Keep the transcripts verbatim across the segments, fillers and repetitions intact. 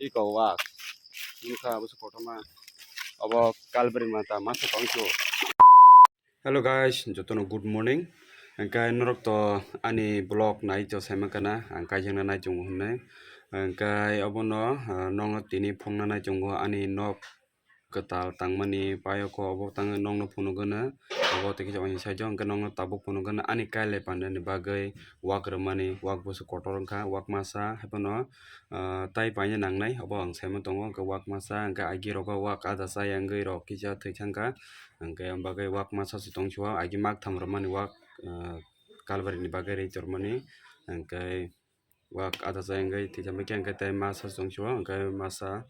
Iko wak. Nukha abo se kotorma. Abo kalbari mata masa tongso. Hello guys, jotono good morning. Hingke norok to ani vlog nai to saima kana, ang kaijakna nai chungo hinui. Hingke obono, ah, nokno tini phunukna nai chungo ani nok kwtal tangmani, payoko obo tangwi nokno phunukgwno, obo tei kisa oini side o hwnkhe nokno tabuk phunukgwno ani kailai pandani bagwi wak rwmani, wak bwswk kotor wngkha, wak masa haiphano, ah, tai paina nangnai, obo ang saimano tongo, hwnkhe wak masa hwnkhe agi rogo wak ada chaya wngwi rok kisa thwi thangkha, hwnkhe aboni bagwi wak masa se tongsiwo, agi mak tham rwmani wak, ah, kalbari ni bagwi ri tormani, hwnkhe. Wak ada chai hwnkhe twi chambai khe hwnkhe tei masa chwng sio hwnkhe masa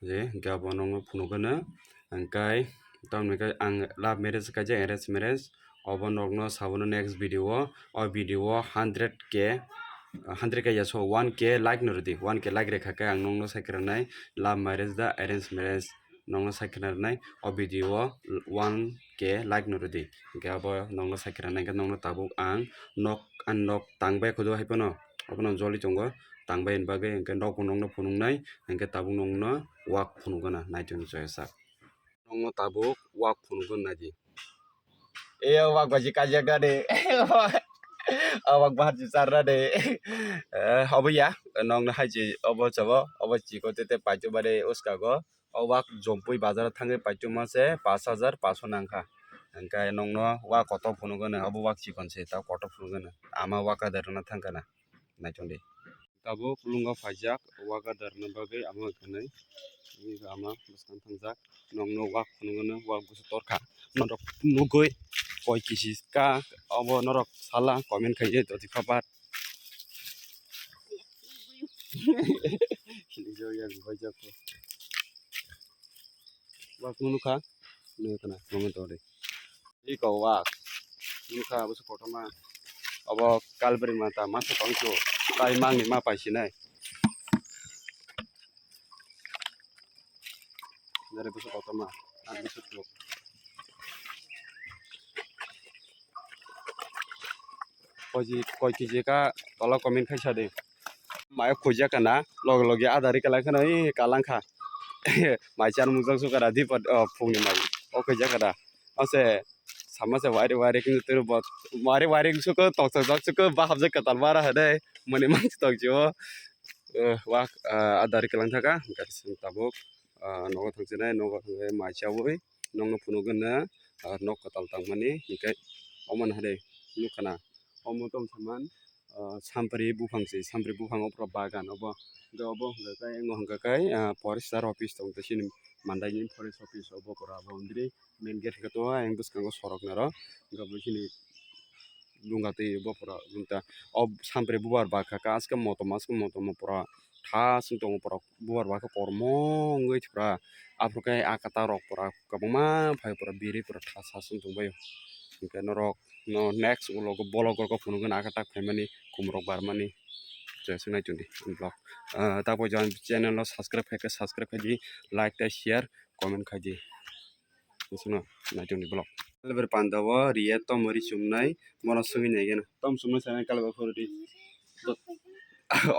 je hwnkhe abo nokno phunukgwno hwnkhe tamoni khe ang love marriage kaijak arrange marriage obo nokno sabono next video o, o video o hundred K, hundred K ya so one K like no rwdi, one K like rwkha khe ang nokno sai kwrwngnai love marriage da arrange marriage. Nokno sai khna rwnai o video o one K like no rwdi. Hwnkhe abo nokno sai khna rwnai hwnkhe nokno tabuk ang nok, ani nok tangbai khudu haiphano obono joli tongo tangbai ni bagwi hwnkhe nokbo nokno phunuknai hwnkhe tabuk nokno wak phunukgwna naitok ni choya sak. Nokno tabuk wak phunukgwna naidi. E wak bai si kajak nani. O wak bahar si char nani. Eh, obo ya, nokno hai si obo chabo, obo chikon tete paito mani uskago. O wak jompui bazar o thangwi paitoma se pash hajar pash o nangkha. Hwnkhe nokno wak kotor phunukgwno, abo wak chikon se ta kotor phunukgwno. Ama wak adar rwna thangkha na. Naitok di. Tabuk lungo phaijak wak adar rwna bagwi ama hwnwi. Ama bwskang thangjak. Nokno wak phunukgwno, wak bwswk torkha. Norok nugwi koi kisi ka obo norok sala comment khaidi doti khabar. Wak nukha, nukha na, comment ore. Iko wak, nukha abo se kotorma, abo kalbari mata masa tongso, tai mangni ma paisinai. Nare bwswk kotorma, ang bwswk tok. Koi ji, koi kiji ka tola comment khai sa de. Mayo khuijak kana, loge loge adari kalai khana, ee, kalang kha. Mai chan mujang sukara di pat, oh, phungni mai. O khuijak kana. Ase, sama se wairi wairi kini turu bot. Wairi wairi suko, tok tok tok suko, ba habjak katal bara hade. Mani mang tok jo. Eh, wak, ah, adari kalang thaka, gari sing tabuk. Ah, nogo thangsinai, nogo thangwi mai chawi, nokno phunukgwna, ah, nok kwtal tangmani, hinkhe omo nahade nukha na, omo tong saman, ah, sampri buphang se, sampri buphang o pura bagan obo, hinkhe obo hwnkha khe, emo hwnkha khe, ah, forester office tong tei chini mandai ni forest office obo pura obo hwndri main gate hwnkhe to ayang bwskango sorok naro, hinkhe obo chini. Lunga twi bo pura lunta. O sampre bubar bakha khe aske motom aske motom pura tha song tongo pura bubar bakha kormo wngwi pura aphuru khe akata rok pura kwbangma phai pura biri pura tha sa song tongbaio. Hinkhe norok no next vlog o bolok rok phunukgwna akata phaimani khumrok barmani. Joya swngnai chwngdi vlog. Ah, tabuk jang channel no subscribe khaikhe subscribe khaidi, like tei share comment khaidi. Sino naitok ni vlog. Kalber panda o riya tomo ri chumnai, mono songwi nai gana. Tom chumnai sanai kalber phuru di.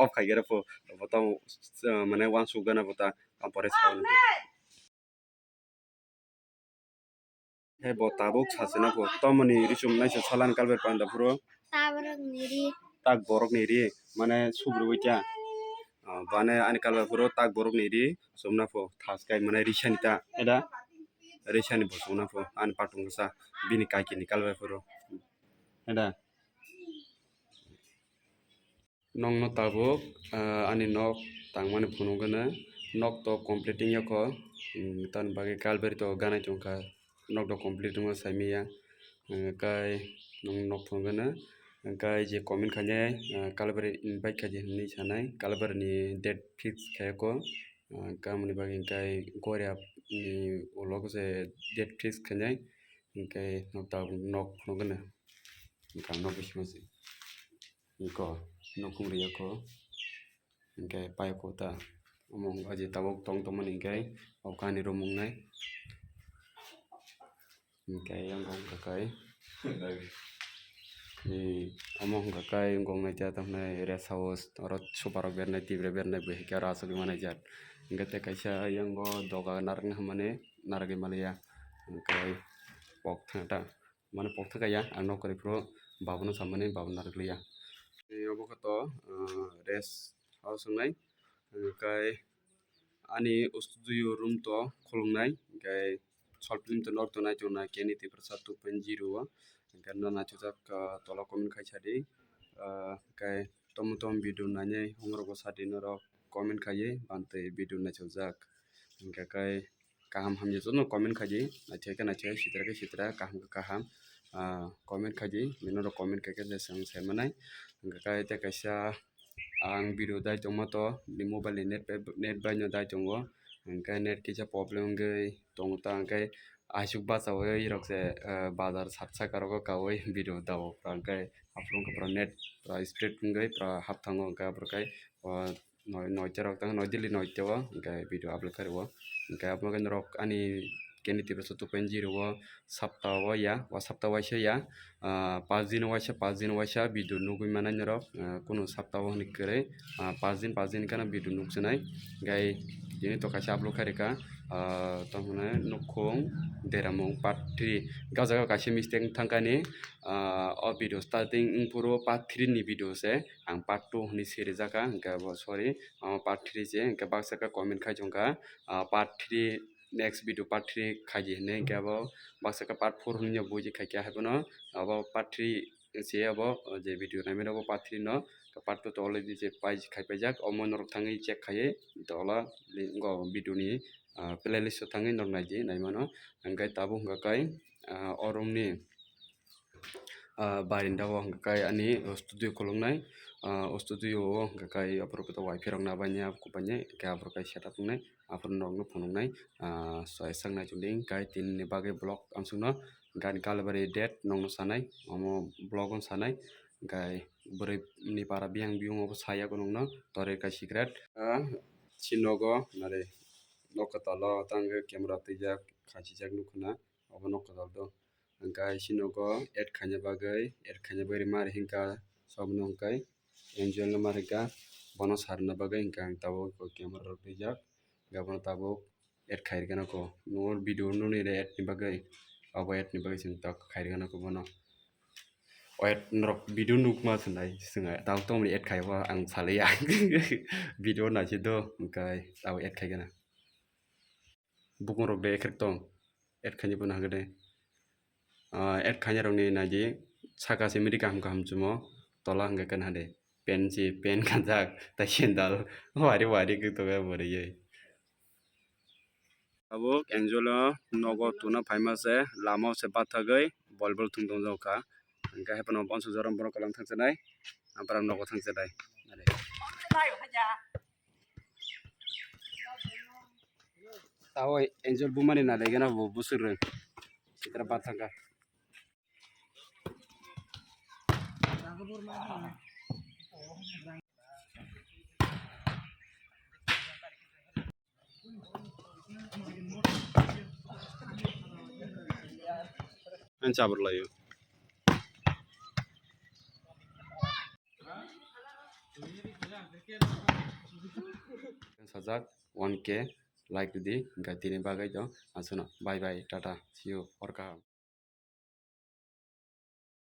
Off khai gana pho. Bo tom, eh, mane wansuk gana bo ta, kampore sa. He bo tabuk sasina pho. Tomoni ri chumnai se salan kalber panda phuru. Taborok ni ri. Tak borok ni ri, mane subrui kya. Ah, bane ani kalber phuru tak borok ni ri, chumna pho, thas kai mane risani ta, eda. Risani bo chumna pho, ani patung sa, bini kaki ni kalber phuru. Eda. Nokno tabuk, ah, ani nok tangmani phunukgwno, nok to completing yokho, hmm, tamni bagwi kalber to ganai tongkha. Nok rok complete wngma saimanya, hwnkhe nwng nok phunukgwno, hwnkhe je comment khainai, ah, Kalibari invite khaidi hinwi sanai, Kalibari ni date fix khaiyakho, ah, hwnkhe aboni bagwi hwnkhe Goria ni ulo se date fix khainai, hwnkhe nok tabuk nok phunukgwno, hwnkhe ang nok bisingo se iko nukhung riyakho. Hingke pai kota omo wngkha je tabuk tong tongmani hingke o kani room wngnai. Hingke yang kong kakai. Ni omo hwnkha khe wngkok nai ta tamo hwnai rest house, oro sofa rok bernai, twi rok bernai, buhi khe oro achugwi manai jak. Hwnkhe tei kaisa yango doga narwkna hwnmani narwgwi manliya. Hwnkhe pok thangta, mane pok thangkaya, ang nok kwrwi phuru babuno samani babuno narwkliya. Tei obo khe to, ah, rest house wngnai. Hwnkhe ani studio room to khuluknai, hwnkhe short film to norok to naitongnai Kenny Tiprasa two point zero o, hwnkhe no naithokjak, ah, tola comment khai sadi, ah, hwnkhe tomo tomo video nainai hungrokbo sadi norok comment khaiwi bantwi video naithokjak, hwnkhe khe kaham hamya jotono comment khaidi, naithok khe naithok, sitra khe sitra, kaham khe kaham, ah, comment khaidi, norok comment khaikhe je chwng sai manai, hwnkhe khe tei kaisa. Ang video dai tongma to, ni mobile ni net bai, net bai no dai tongo, hwnkhe net kisa problem wngwi tongo ta, hwnkhe aswk bachaui rok se, eh, bazar sat saka rogo kaui video dao, hwnkhe aphuru wngkha pura net pura speed wngwi pura hap thango, hwnkhe aphuru khai, o, noi, noita rok tang, noi daily noita o, hwnkhe video upload khario, hwnkhe abo norok ani Kenny Tiprasa two point zero o sapta o ya, o sapta waisa ya, ah, pas din waisa, pas din waisa video nugwi manai norok, ah, kunu sapta o hwnwi kwrwi, ah, pas din, pas din kheno video nukjaknai. Gai tini to kaisa upload khairikha, ah, tamo hwnwi nukhung deramung part three. Ga jaga kaisa mistake thangkani, ah, o video starting wngphuru part three ni video se ang part two hwnwi sirijakha, hwnkhe bo sorry, ah, part three se, hwnkhe baksa khe comment khai tongkha, ah, part three next video part three khaidi hinwi, hwnkhe abo baksa khe part four hinwi buji khaikha, haiphano abo part three se abo je video naimani abo part three no, part two to already je pai khai paijak, omo norok thangwi check khaiwi tola link o video ni, ah, playlist o thangwi norok naidi naimano, hwnkhe tabuk hwnkha khe, ah, o room ni ah, barinda o hwnkha khe ani studio khuluknai, ah, o studio o hwnkha khe aphuru khe wifi rok nabaini, aphuru khe setup wngnai, aphuru norokno phunuknai, ah, so, esaknai chwngdi hwnkha khe tinini bagwi vlog amsukno gani Kalibari date nokno sanai, omo vlog o sanai, hwnkha khe bwrwi ni para biyang biyung obo saya nokno torika secret, ah, si nogo nare nok kwtal o tangwi camera twijak khachijak nukho na obo nok kwtal do. Hwnkhe sinogo add khaina bagwi, add khaina bagwi ma rihikha, sobno hwnkhe Angel no ma rihikha, bono sarna bagwi hwnkhe ang tabuk camera rok rijak, hwnkhe bono tabuk add khairikha nokho. Nukgo video nukni re add ni bagwi, abo add ni bagwi chwng tok khairikha nokho bono. O add norok video nukma swnai, chwng tabuk tongmani add khaibo ang salaiya. Video naisi do, hwnkhe tabuk add khaikha na. Bukung rok de ekrek tong. Add khaini bono hagede. Ah, add khaini rokni naidi saka se miri kaham kaham chumo tola hwnkhe khe nahade. Pen si, pen kanjak, tai sandal. Wari wari khe tobe boriye. Abo Angel o nogo tuna phaima se lama o se bathagwi bol bol thung tong jokha. Hwnkhe haphano bonso jorom borok kwlang thangsanai. Ampara nogo thangsanai. Tao Angel bumani na legena bo busur reng. Sitra bathaka. Ang chabor layo. Sajak one K like rwdi, hwnkhe tini bagwi to aswkno. Bye bye, tata, see you, hor kaham.